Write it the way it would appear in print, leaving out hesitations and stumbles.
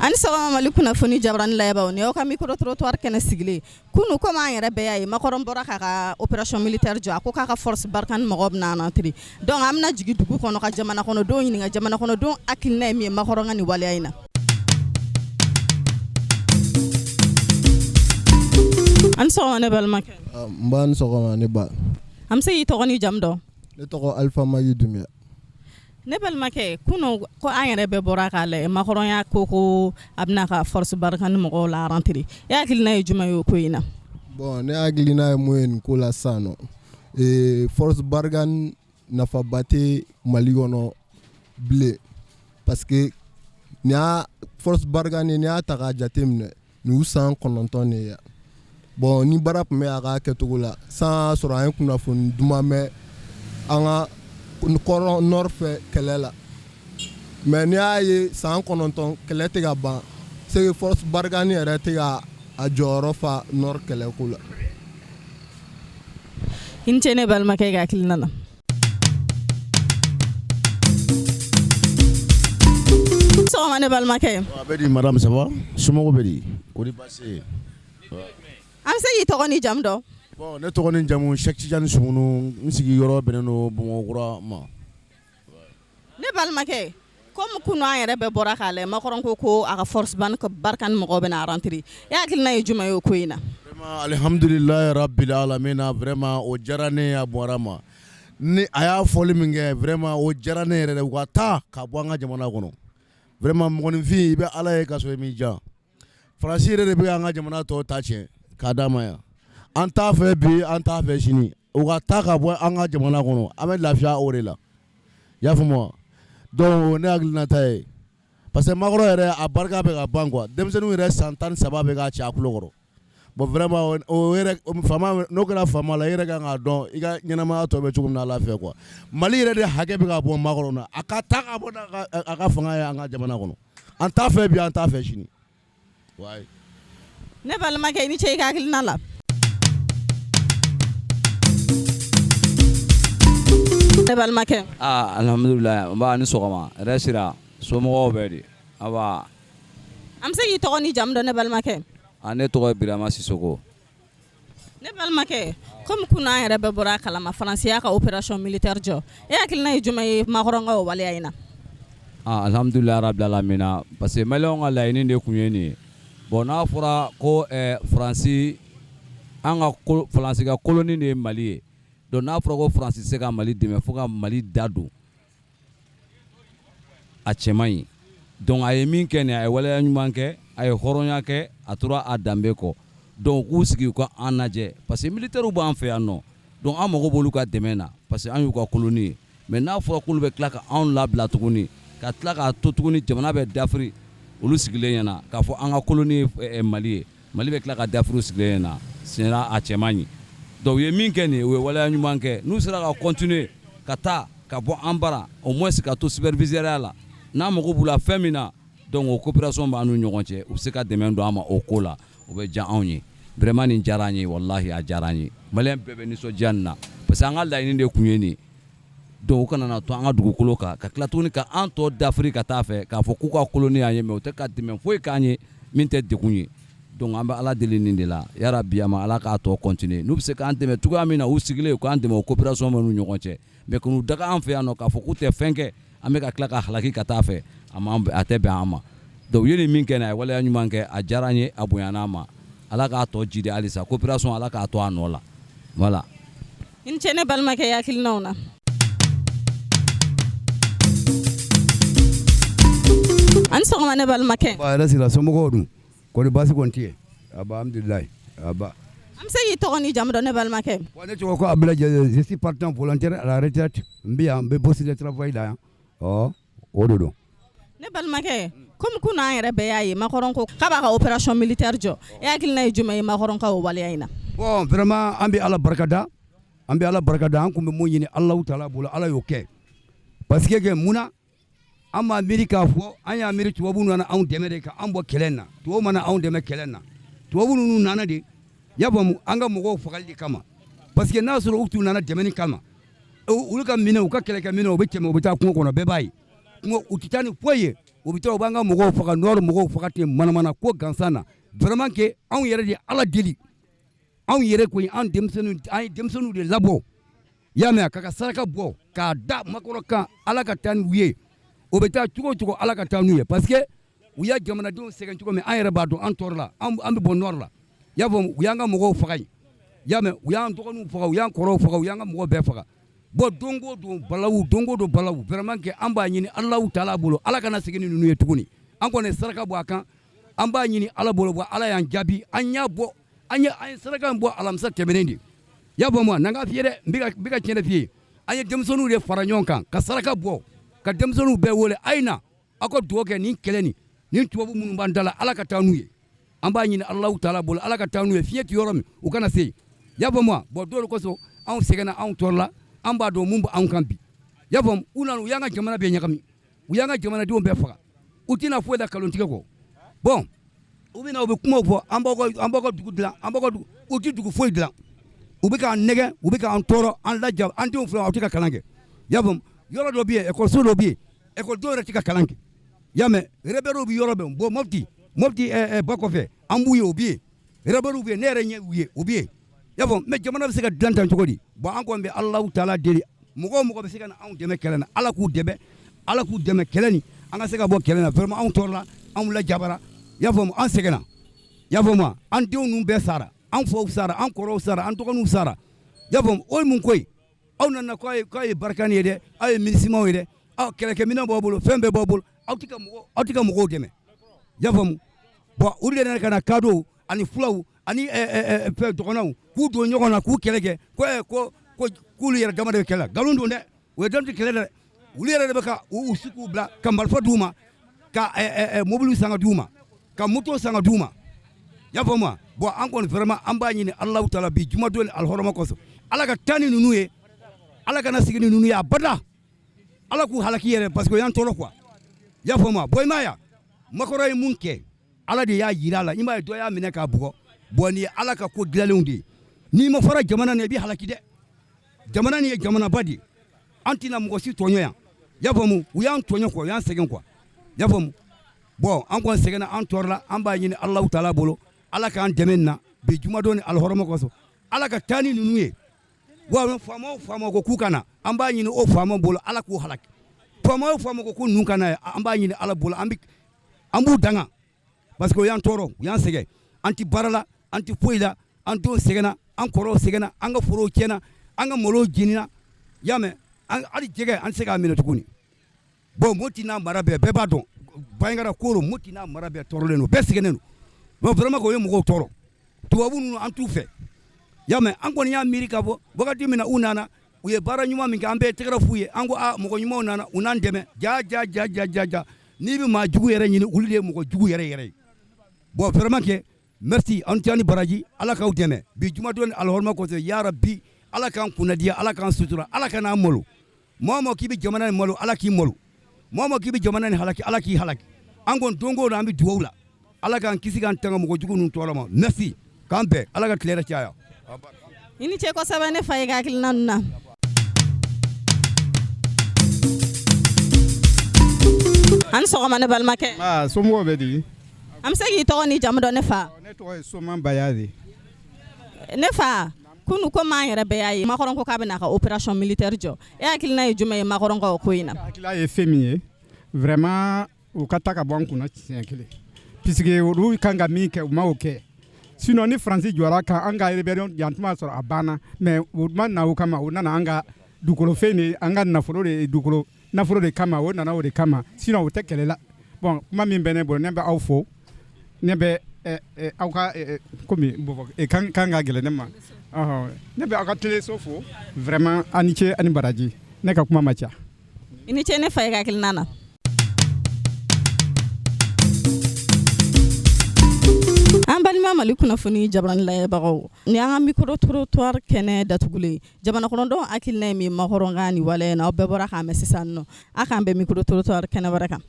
A ni sɔgɔma Mali kunnafoni jabarani lajɛbaaw, ni y'aw ka micro trottoir kɛnɛ sigilen kunun, komi an yɛrɛ bɛɛ y'a ye, Macron bɔra k'a ka opération militaire jɔ, a ko k'a ka force Barkhane mɔgɔw bɛna an rentrée. Donc an bɛna jigin dugu kɔnɔ ka jamana kɔnɔdenw ɲininka, jamana kɔnɔdenw hakilina ye min ye Macron ka nin waleya in na. A ni sɔgɔma ne balimakɛ. Nba, ni sɔgɔma ne ba. An bɛ se k'i tɔgɔ ni jamu dɔn? Ne tɔgɔ Alifa Maki Dunbiya. Ne balimakɛ, kunun ko an yɛrɛ bɛɛ bɔra k'a lajɛ, Macron y'a ko a bɛna ka force Barkhane mɔgɔw la rentrée. E hakilina ye jumɛn ye o ko in na? Bon, ne hakilina ye mun ye nin ko la sisan nɔ, force Barkhane nafaba tɛ Mali kɔnɔ bilen, parce que nin y'a force Barkhane, n'i y'a ta k'a jate minɛ, nin y'u san 9 de ye. Bon, ni baara tun bɛ a ka kɛcogo la san y'a sɔrɔ an ye kunnafoni duman mɛn an ka kɔrɔn nord fɛ kɛlɛ la. Mais n'i y'a ye san 9 kɛlɛ tɛ ka ban, c'est que force Barkhane yɛrɛ tɛ ka a jɔyɔrɔ fa nord kɛlɛko la. I ni ce ne balimakɛ ka hakilina na. Sɔgɔma ne balimakɛ. A bɛ di madame, ça va? Somɔgɔw bɛ di? Ko di, baasi tɛ yen? An bɛ se k'i tɔgɔ ni jamu dɔn? Bon, ne tɔgɔ ni jamu Cheikh Tidiane Sumunu, n sigiyɔrɔ bɛnnen don Bamakɔkura ma. Ne balimakɛ, komi kunun an yɛrɛ bɛɛ bɔra k'a lajɛ, Macron ko a ka force Barkhane mɔgɔw bɛna rentrée, e hakilina ye jumɛn ye o ko in na? Vraiment, alhamdulilayi rabbil alamina, vraiment o diyara ne ye, a bɔra ma. Ni a y'a fɔli min kɛ, vraiment o diyara ne yɛrɛ de, u ka taa ka bɔ an ka jamana kɔnɔ. Vraiment, mɔgɔninfin, i bɛ Ala ye ka sɔrɔ i m'i jan. Faransi yɛrɛ de bɛ an ka jamana tɔw ta tiɲɛ k'a d'a ma yan. An t'a fɛ bi, an t'a fɛ sini. U ka taa ka bɔ an ka jamana kɔnɔ, an bɛ lafiya o de la. I y'a faamu wa? Donc o ne hakilinata ye. Parce que Macron yɛrɛ, a barika bɛ ka ban quoi. Denmisɛnninw yɛrɛ san 13 bɛ k'a ci a tulo kɔrɔ. Bon, vraiment o yɛrɛ faama, n'o kɛra faama la, i yɛrɛ kan k'a dɔn i ka ɲɛnamaya tɔ bɛ cogo min na Ala fɛ quoi. Mali yɛrɛ de hakɛ bɛ ka bɔ Macron na, a ka taa ka bɔ n'a a ka fanga ye an ka jamana kɔnɔ. An t'a fɛ bi, an t'a fɛ sini. Ouais. Ne balimakɛ, i ni ce i ka hakilina la. Ne balimakɛ. Aa, alhamdulilayi, n ba, ni sɔgɔma, hɛrɛ sira, somɔgɔw bɛ di? Aba. An bɛ se k'i tɔgɔ ni jamu dɔn, ne balimakɛ? A, ne tɔgɔ ye Birama Sisoko. Ne balimakɛ, komi kunun an yɛrɛ bɛɛ bɔra a kalama, Faransi y'a ka opération militaire jɔ, e hakilina ye jumɛn ye Macron ka o waleya in na? Ah, alhamdulilayi rabbil alamina, parce que maliyɛnw ka laɲini de tun ye nin ye. Bon, n'a fɔra ko Faransi, an ka Faransi ka colonie de ye Mali ye. Donc n'a fɔra ko Faransi se ka Mali dɛmɛ fo ka Mali da don, a cɛ man ɲi. Donc a ye min kɛ nin, a ye waleya ɲuman kɛ, a ye hɔrɔnya kɛ, a tora a danbe kɔ. Donc k'u sigi u ka an lajɛ, parce que militaires b'an fɛ yan nɔ. Donc an mago b'olu ka dɛmɛ na, parce que an y'u ka colonie ye. Mais n'a fɔra k'olu bɛ tila ka anw labila tuguni, ka tila k'a to tuguni jamana bɛ dafiri olu sigilen ɲɛna k'a fɔ an ka colonie ye Mali ye, Mali bɛ tila ka dafiri u sigilen ɲɛna, siɲɛna a cɛ man ɲi. Donc u ye min kɛ nin ye, u ye waleya ɲuman kɛ. N'u sera ka continuer ka taa ka bɔ an bara, au moins ka to supervisoria la, n'an mago b'u la fɛn min na, donc o coopération b'an n'u ɲɔgɔn cɛ, u bɛ se ka dɛmɛ don an ma o ko la, o bɛ diya anw ye. Vraiment nin diyara an ye, walahi a diyara an ye. Maliyɛn bɛɛ bɛ nisɔndiya nin na, parce que an ka laɲini de tun ye nin ye. Donc u kana na to an ka dugukolo kan ka tila tuguni ka an tɔ dafiri ka taa fɛ k'a fɔ k'u ka colonie y'an ye, mais u tɛ ka dɛmɛ foyi k'an ye min tɛ degun ye. Donc an bɛ Ala deli nin de la, yarabi a ma Ala k'a tɔ continuer. N'u bɛ se k'an dɛmɛ cogoya min na, u sigilen u k'an dɛmɛ, o coopération b'u n'u ɲɔgɔn cɛ. Mais k'u daga an fɛ yan nɔ k'a fɔ k'u tɛ fɛn kɛ, an bɛ ka tila ka halaki ka taa fɛ, a tɛ bɛn an ma. Donc u ye nin min kɛ nin, a ye waleya ɲuman kɛ, a diyara an ye, a bonyana an ma. Ala k'a tɔ jidi halisa, coopération Ala k'a to a nɔ la. Voilà. I ni ce ne balimakɛ hakilinaw na. A ni sɔgɔma ne balimakɛ. Ba hɛrɛ sira, somɔgɔw dun? Kɔni baasi kɔni tɛ yen? Aba, alhamdulilayi, aba. An bɛ se k'i tɔgɔ ni jamu dɔn, ne balimakɛ? Bon, ne tɔgɔ ko Abdoulaye Diallo, je suis partant volontaire à la retraite. N bɛ yan, n bɛ poste de travail la yan. Ɔ, o de don. Ne balimakɛ, komi kunun an yɛrɛ bɛɛ y'a ye, Macron ko k'a b'a ka opération militaire jɔ, e hakilina ye jumɛn ye Macron ka o waleya in na? Bon, vraiment an bɛ Ala barikada, an bɛ Ala barikada. An tun bɛ mun ɲini Alahu taala bolo, Ala y'o kɛ. Parce que kɛ mun na, an b'a miiri k'a fɔ an y'a miiri tubabuw nana anw dɛmɛ de ka an bɔ kɛlɛ in na. Tubabu mana anw dɛmɛ kɛlɛ in na, tubabu ninnu nana de, y'a faamu, an ka mɔgɔw fagali de kama. Parce que n'a sɔrɔ u tun nana dɛmɛni kama, olu ka minɛ, u ka kɛlɛkɛ minɛ, u bɛ tɛmɛ, u bɛ taa kungo kɔnɔ, bɛɛ b'a ye kungo, u tɛ taa ni foyi ye. U bɛ taa u b'an ka mɔgɔw faga, nord mɔgɔw faga ten manamana ko gansan na. Vraiment que anw yɛrɛ de Ala deli, anw yɛrɛ koyi, an denmisɛnninw, an ye denmisɛnninw de labɔ, i y'a mɛn, ka saraka bɔ k'a da Macron kan, Ala ka taa n'u ye. O bɛ taa cogo o cogo, Ala ka taa n'u ye, parce que u y'a jamanadenw sɛgɛn cogo min, an yɛrɛ b'a dɔn. An tɔɔrɔ la, an bɛ bɔ nord la, i y'a faamu. U y'an ka mɔgɔw faga yen, i y'a mɛn, u y'an dɔgɔninw faga, u y'an kɔrɔw faga, u y'an ka mɔgɔw bɛɛ faga. Bon, don o don balawu, don o don balawu. Vraiment que an b'a ɲini Alahu taala bolo, Ala kana segin ni ninnu ye tuguni. An kɔni ye saraka bɔ a kan, an b'a ɲini Ala bolo. Bɔ, Ala y'an jaabi, an y'a bɔ, an ye saraka in bɔ alamisa tɛmɛnen de, i y'a faamu. Na n k'a f'i ye dɛ, n bɛ ka tiɲɛ de f'i ye. An ye denmisɛnninw de fara ɲɔgɔn kan ka saraka bɔ, ka denmisɛnninw bɛɛ wele, a ye na aw ka dugawu kɛ nin kɛlɛ nin tubabu minnu b'an da la, Ala ka taa n'u ye. An b'a ɲini Alahu taala bolo, Ala ka taa n'u ye. Fiɲɛ tɛ yɔrɔ min, u kana se yen, i y'a faamu. Bon, dɔw de kosɔn anw sɛgɛnna, anw tɔɔrɔla, an b'a dɔn mun bɛ anw kan bi, i y'a faamu. U nana, u y'an ka jamana bɛɛ ɲagami, u y'an ka jamanadenw bɛɛ faga. U tɛna foyi la nkalontigɛ kɔ. Bon, u bɛ na, u bɛ kumaw fɔ, an b'aw ka dugu dilan, an b'aw ka dugu. U tɛ dugu foyi dilan. U bɛ k'an nɛgɛn, u bɛ k'an tɔɔrɔ, an laja. An denw filɛ, aw tɛ ka kalan kɛ, i y'a faamu. Yɔrɔ dɔ bɛ yen, ekɔliso dɔ bɛ yen, ekɔlidenw yɛrɛ tɛ ka kalan kɛ, i y'a mɛn. Rebelles bɛ yɔrɔ bɛɛ. Bon, Mopti ba kɔfɛ, an b'u ye, o bɛ yen, rebelles bɛ yen, ne yɛrɛ ɲɛ y'u ye, o bɛ yen, i y'a faamu. Mais jamana bɛ se ka dilan tan cogo di? Bon, an kɔni bɛ Alahu taala deli, mɔgɔ o mɔgɔ bɛ se ka na anw dɛmɛ kɛlɛ na, Ala k'u dɛmɛ, Ala k'u dɛmɛ kɛlɛ nin, an ka se ka bɔ kɛlɛ na. Vraiment, anw tɔɔrɔla, anw lajabara, i y'a faamu, an sɛgɛnna, i y'a faamu. An denw ninnu bɛɛ sara, an faw sara, an kɔrɔw sara, an dɔgɔninw sara, i y'a faamu. O ye mun ko ye? Aw nana k'aw ye Barkhane ye dɛ, aw ye MINUSMA ye dɛ, aw kɛlɛkɛminɛn b'aw bolo, fɛn bɛɛ b'aw bolo, aw tɛ ka mɔgɔw dɛmɛ, i y'a faamu. Bon, olu de nana ka na kadow ani fulaw ani fɛn dɔgɔnɔw k'u don ɲɔgɔn na, k'u kɛlɛ kɛ, ko k'olu yɛrɛ dama de bɛ kɛlɛ la. Nkalon don dɛ, o ye dama tɛ kɛlɛ dɛ. Olu yɛrɛ de bɛ ka u su k'u bila ka marifa d'u ma, ka mobiliw san ka d'u ma, ka moto san ka d'u ma, i y'a faamu. Bon, an kɔni vraiment, an b'a ɲini Alahu taala bi jumadon ni alihɔrɔma kosɔn, Ala ka taa ni ninnu ye, Ala kana sigi ni ninnu ye abada, Ala k'u halaki yɛrɛ, parce que o y'an tɔɔrɔ quoi, i y'a faamu. Bon, i m'a ye Macron ye mun kɛ, Ala de y'a yira a la. I m'a ye dɔ y'a minɛ k'a bugɔ. Bon, nin ye Ala ka ko dilanlenw de ye. N'i ma fara jamana nin, i bɛ halaki dɛ. Jamana nin ye jamanaba de ye, an tɛna mɔgɔ si tɔɲɔ yan, i y'a faamu. U y'an tɔɲɔ quoi, u y'an sɛgɛn quoi, i y'a faamu. Bon, an kɔni sɛgɛnna, an tɔɔrɔla, an b'a ɲini Alahu taala bolo, Ala k'an dɛmɛ nin na bi jumadon ni alihɔrɔma kosɔn, Ala ka taa ni ninnu ye. Wa faama o faama ko k'u ka na, an b'a ɲini o faama bolo, Ala k'u halaki. Faama o faama ko ko ninnu ka na, an b'a ɲini Ala bolo, an b'u danga, parce que o y'an tɔɔrɔ, u y'an sɛgɛn. An tɛ baara la, an tɛ foyi la, an denw sɛgɛnna, an kɔrɔw sɛgɛnna, an ka forow tiɲɛna, an ka malow jenina, i y'a mɛn, hali jɛgɛ an tɛ se k'a minɛ tuguni. Bon, Moti n'a mara bɛɛ, bɛɛ b'a dɔn, Bandiagara Koro, Moti n'a mara bɛɛ tɔɔrɔlen don, bɛɛ sɛgɛnnen don. Bon, vraiment o ye mɔgɔw tɔɔrɔ. Tubabu ninnu, an t'u fɛ, i y'a mɛn. An kɔni y'a miiri k'a fɔ wagati min na u nana, u ye baara ɲuman min kɛ, an bɛɛ ye tɛgɛrɛ f'u ye. An ko aa, mɔgɔ ɲumanw nana, u n'an dɛmɛ. Ja ja ja ja ja ja, n'i bɛ maa jugu yɛrɛ ɲini, olu de ye mɔgɔ jugu yɛrɛ yɛrɛ ye. Bon, vraiment que merci, an cɛ ni baraji, Ala k'aw dɛmɛ bi jumadon ni alihɔrɔma kosɔn. Ya Rabi, Ala k'an kunnadiya, Ala k'an sutura, Ala kan'an malo. Maa o maa k'i bɛ jamana in malo, Ala k'i malo. Maa o maa k'i bɛ jamana in halaki, Ala k'i halaki. An kɔni don o don an bɛ dugawu la, Ala k'an kisi k'an tanga mɔgɔ jugu ninnu tɔɔrɔ ma. Merci, k'an bɛn, Ala ka tile hɛrɛ caya. I ni ce kosɛbɛ ne fa, i ka hakilina ninnu na. A ni sɔgɔma ne balimakɛ. Aa, somɔgɔw bɛ di? An bɛ se k'i tɔgɔ ni jamu dɔn ne fa? Ne tɔgɔ ye Soma Baya de. Ne fa, kunu komi an yɛrɛ bɛɛ y'a ye, Macron ko k'a bɛna a ka opération militaire jɔ. E hakilina ye jumɛn ye Macron ka o ko in na? Hakilila ye fɛn min ye, vraiment, u ka taa ka bɔ an kunna siɲɛ kelen, puisque olu kan ka min kɛ, u ma o kɛ. Sinon ni Faransi jɔra kan an ka rébellion yan tuma sɔrɔ a banna, mais u ma na o kama. U nana an ka dugukolofɛn de, an ka nafolo de, dugukolo nafolo de kama, o nana o de kama. Sinon u tɛ kɛlɛ la. Bon, kuma min bɛ ne bolo, ne bɛ aw fo, ne bɛ aw ka komi kan kan ka gɛlɛn ne ma, ne bɛ aw ka teleso fo vraiment. A ni ce, ani baraji, ne ka kuma ma ca. I ni ce ne fa, i ka hakilina na. An balima Mali kunnafoni jabarani lajɛbagaw, ni an ka micro trottoir kɛnɛ datugulen, jamana kɔnɔdenw hakilina ye min Macron ka nin waleya in na, aw bɛɛ bɔra k'a mɛn sisan nɔ. A k'an bɛn micro trottoir kɛnɛ wɛrɛ kan.